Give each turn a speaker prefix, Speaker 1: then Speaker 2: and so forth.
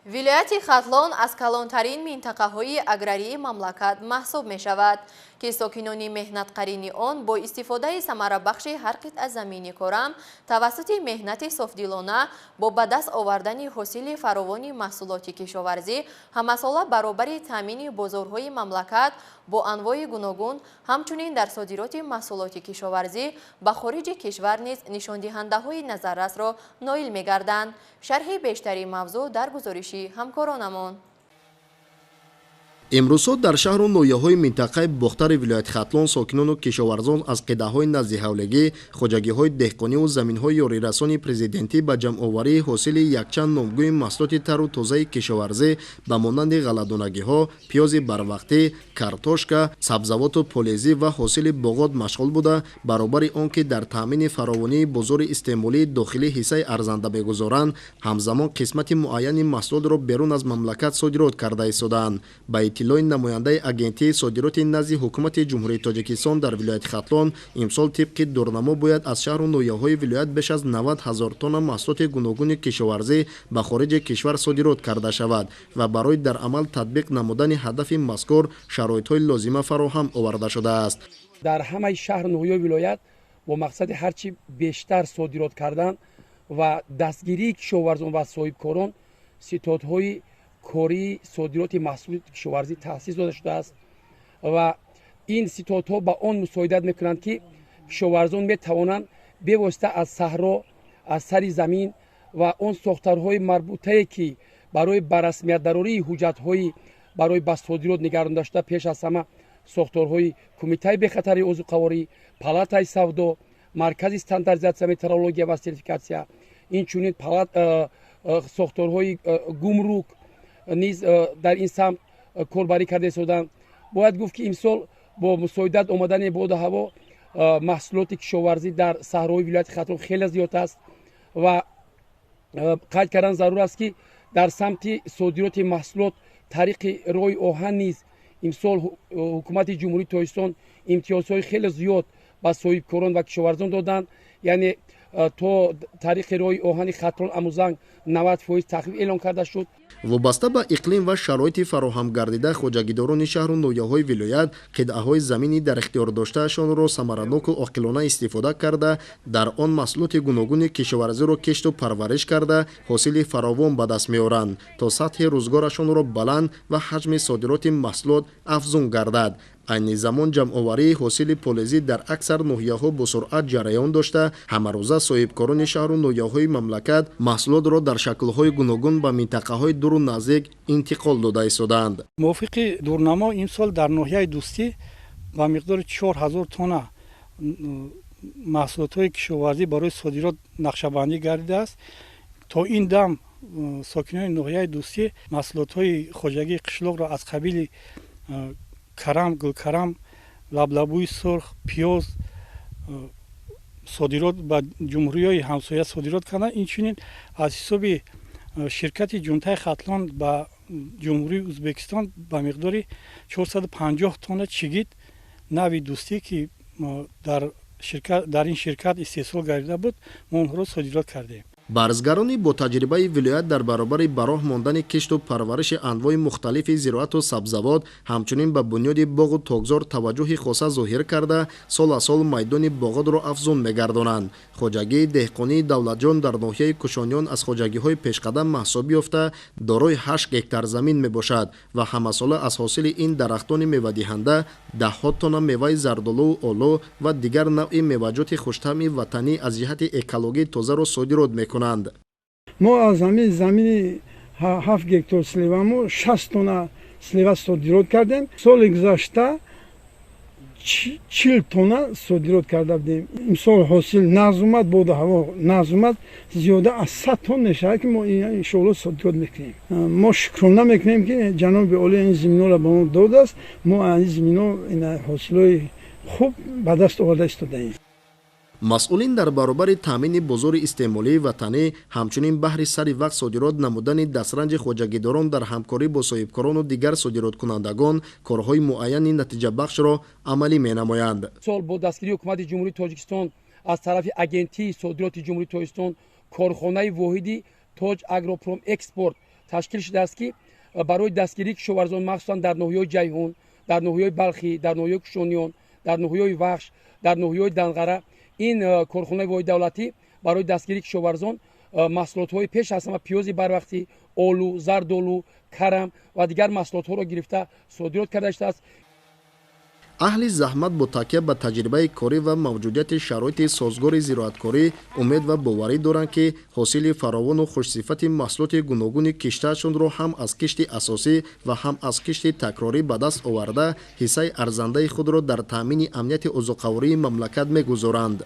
Speaker 1: Вилояти Хатлон аз калонтарин минтақаҳои аграрии мамлакат маҳсуб мешавад, ки сокинони меҳнатқарини он бо истифодаи самарабахши ҳар қитъа замини корам тавассути меҳнати софдилона бо ба даст овардани ҳосили фаровони маҳсулоти кишоварзӣ ҳамасола баробари таъмини бозорҳои мамлакат бо анвои гуногун, ҳамчунин дар содироти маҳсулоти кишоварзӣ ба хориҷи кишвар низ нишондиҳандаҳои назаррасро ноил мегарданд. Шарҳи бештари мавзӯъ дар гузориши ҳамкоронамон.
Speaker 2: Имрӯзҳо дар шаҳру ноҳияҳои минтақаи Бохтари вилояти Хатлон сокинону кишоварзон аз қитъаҳои наздиҳавлигӣ, хоҷагиҳои деҳқониву заминҳои ёрирасони президентӣ ба ҷамъоварии ҳосили якчанд номгӯи маҳсулоти тару тозаи кишоварзӣ ба монанди ғалладонагиҳо, пиёзи барвақтӣ, картошка, сабзавоту полезӣ ва ҳосили боғот машғул буда, баробари он ки дар таъмини фаровонии бозори истеъмолии дохилӣ ҳиссаи арзанда мегузоранд, ҳамзамон қисмати муайяни маҳсулотро берун аз мамлакат содирот карда истодаанд. Ба иттилои намояндаи Агентии содироти назди Ҳукумати Ҷумҳурии Тоҷикистон дар вилояти Хатлон, имсол тибқи дурнамо бояд аз шаҳру ноҳияҳои вилоят беш аз 90 ҳазор тонна маҳсулоти гуногуни кишоварзӣ ба хориҷи кишвар содирот карда шавад ва барои дар амал татбиқ намудани ҳадафи мазкур шароитҳои лозима фароҳам оварда шудааст.
Speaker 3: Дар ҳамаи шаҳру ноҳияҳои вилоят бо мақсади ҳарчи бештар содирот кардан ва дастгирии кишоварзон ва соҳибкорон ситодҳои кории содироти маҳсулоти кишоварзӣ таъсис дода шудааст ва ин ситодҳо ба он мусоидат мекунанд, ки кишоварзон метавонанд бевосита аз саҳро, аз сари замин ва он сохторҳои марбутае, ки барои ба расмиятдарории ҳуҷҷатҳои барои ба содирот нигаронда шуда, пеш аз ҳама сохторҳои Кумитаи бехатарии озуқаворӣ, палатаи савдо, Маркази стандартизатсия, метрология ва сертификатсия, инчунин сохторҳои гумрук низ дар ин самт корбарӣ карда истоданд. Бояд гуфт, ки имсол бо мусоидат омадани боду ҳаво маҳсулоти кишоварзӣ дар саҳрои вилояти Хатлон хеле зиёд аст ва қайд кардан зарур аст, ки дар самти содироти маҳсулот тариқи роҳи оҳан низ имсол Ҳукумати Ҷумҳурии Тоҷикистон имтиёзҳои хеле зиёд ба соҳибкорон ва кишоварзон доданд, яъне то тариқи роҳи оҳани Хатлон Амузанг 90% тахфиф эълон карда шуд.
Speaker 2: Вобаста ба иқлим ва шароити фароҳам гардида, хоҷагидорони шаҳру ноҳияҳои вилоят қитъаҳои замини дар ихтиёр доштаашонро самараноку оқилона истифода карда, дар он маҳсулоти гуногуни кишоварзиро кишту парвариш карда, ҳосили фаровон ба даст меоранд, то сатҳи рӯзгорашонро баланд ва ҳаҷми содироти маҳсулот афзун гардад. Айни замон ҷамъоварии ҳосили полезӣ дар аксар ноҳияҳо бо суръат ҷараён дошта, ҳамарӯза соҳибкорони шаҳру ноҳияҳои мамлакат маҳсулотро дар шаклҳои гуногун ба минтақаҳои дуру наздик интиқол дода истодаанд.
Speaker 4: Мувофиқи дурнамо, имсол дар ноҳияи Дӯстӣ ба миқдори 4000 тонна маҳсулотҳои кишоварзӣ барои содирот нақшабандӣ гардидааст. То ин дам сокинони ноҳияи Дӯстӣ маҳсулотҳои хоҷагии қишлоқро аз қабили карам, гулкарам, лаблабӯи сурх, пиёз содирот ба ҷумҳуриҳои ҳамсоя содирот карданд. Инчунин аз ҳисоби ширкати Ҷунтаи Хатлон ба Ҷумҳурии Ӯзбекистон ба миқдори 450 тонна чигит нави Дӯстӣ, ки дар ин ширкат истеҳсол гардида буд, мо онҳоро содирот кардем.
Speaker 2: Барзгарони бо таҷрибаи вилоят дар баробари ба роҳ мондани кишту парвариши анвои мухталифи зироату сабзавот, ҳамчунин ба бунёди боғу токзор таваҷҷӯҳи хоса зоҳир карда, сол аз сол майдони боғотро афзун мегардонанд. Хоҷагии деҳқонии Давлатҷон дар ноҳияи Кушониён аз хоҷагиҳои пешқадам маҳсуб ёфта, дорои 8 гектар замин мебошад ва ҳамасола аз ҳосили ин дарахтони мевадиҳанда даҳҳо тонна меваи зардолуву олу ва дигар навъи меваҷоти хуштаъми ватанӣ, аз ҷиҳати экологӣ тозаро содирот мекунанд.
Speaker 5: Мо аз ҳамин замини 7 гектар сливамо 60 тонна слива содирот кардем. Соли гузашта 40 тонна содирот карда будем. Имсол ҳосил нағз омад, боду ҳаво нағз омад, зиёда аз 100 тонна мешавад, ки мо иншоалло содирот мекунем. Мо шукрона мекунем, ки ҷаноби олӣ ин заминҳоро ба мо додааст. Мо аз ин заминҳо ҳосилҳои хуб ба даст оварда истодаем.
Speaker 2: Масъулин дар баробари таъмини бозори истеъмолии ватанӣ, ҳамчунин баҳри сари вақт содирот намудани дастранҷи хоҷагидорон дар ҳамкорӣ бо соҳибкорону дигар содироткунандагон корҳои муайяни натиҷабахшро амалӣ менамоянд.
Speaker 3: Сол бо дастгирии Ҳукумати Ҷумҳурии Тоҷикистон аз тарафи Агентии содироти Ҷумҳурии Тоҷикистон корхонаи воҳиди Тоҷ Агропром Экспорт Ташкил шудааст, ки барои дастгирии кишоварзон, махсусан дар ноҳияҳои Ҷайҳун, дар ноҳияҳои Балхӣ, дар ноҳияҳои Кушониён, дар ноҳияҳои Вахш, дар ноҳияҳои Данғара, ин корхонаи воҳиди давлатӣ барои дастгирии кишоварзон маҳсулотҳои, пеш аз ҳама пиёзи барвақтӣ, олу, зардолу, карам ва дигар маҳсулотҳоро гирифта содирот карда шудааст.
Speaker 2: Аҳли заҳмат бо такя ба таҷрибаи корӣ ва мавҷудияти шароити созгори зироаткорӣ умед ва боварӣ доранд, ки ҳосили фаровону хушсифати маҳсулоти гуногуни киштаашонро ҳам аз кишти асосӣ ва ҳам аз кишти такрорӣ ба даст оварда, ҳиссаи арзандаи худро дар таъмини амнияти озуқавории мамлакат мегузоранд.